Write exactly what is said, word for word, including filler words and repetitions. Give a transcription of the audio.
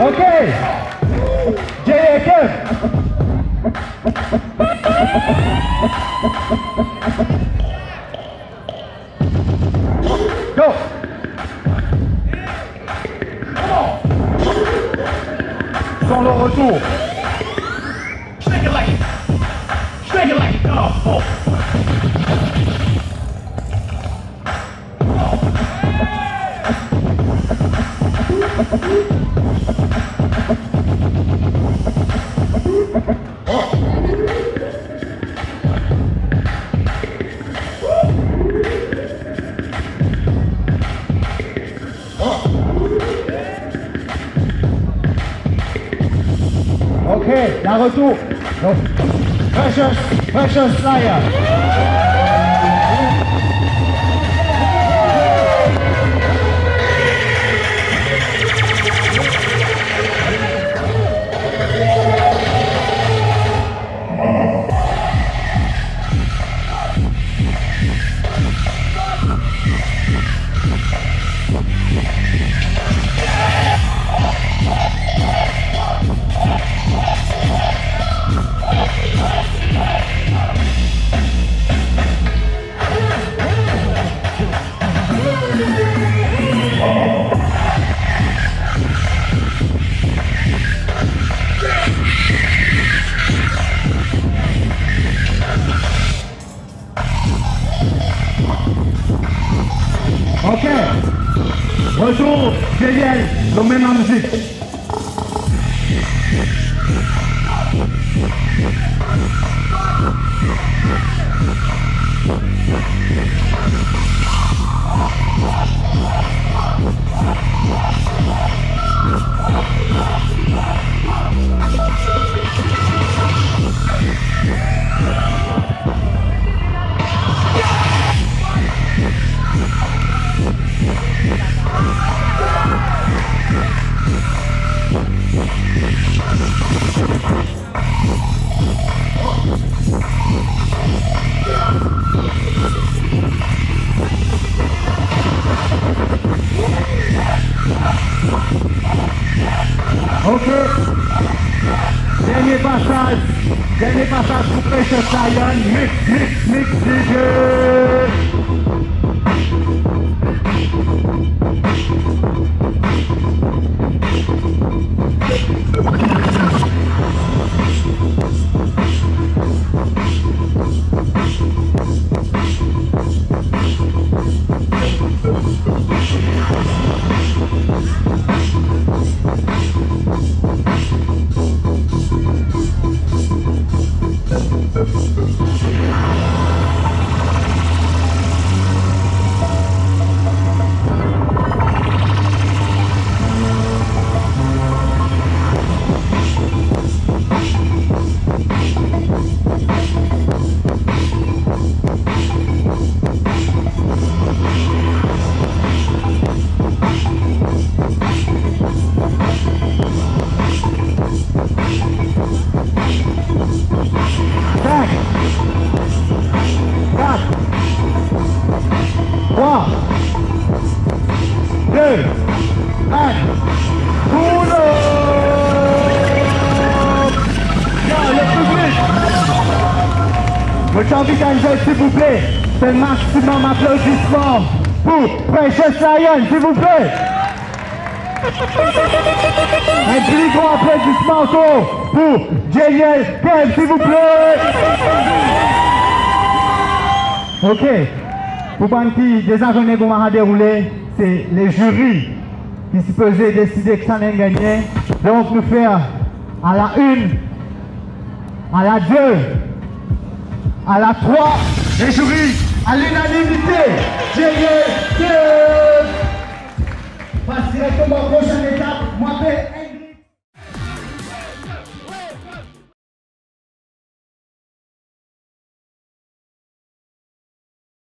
Ok. J K. Go. Son le retour. Shake it like it. Shake it like it. Go. Ok, la retour. Donc, Precious, Precious Lion. Ok. Retour, Daniel, nou mem lamizik. Ok. Dernie pasaz. Dernie pasaz pou Precious Lion. Mix, mix, mix, D J. Sink, kat, trwa, de, enn, pull up! Ya, le piblik! Mo ti anvi tann zot, silvouple, fer maximum aplodisman pou Precious Lion, silvouple! Enn pli gran aplodisman ankor pou Daniel Kev, silvouple. Ok. Pou bann ki deza kone kouma sa deroule, se le ziri ki sipoze deside kisannla gagn. Donk nou fer a la inn. À la deux, à la trois, les jurys, à l'unanimité,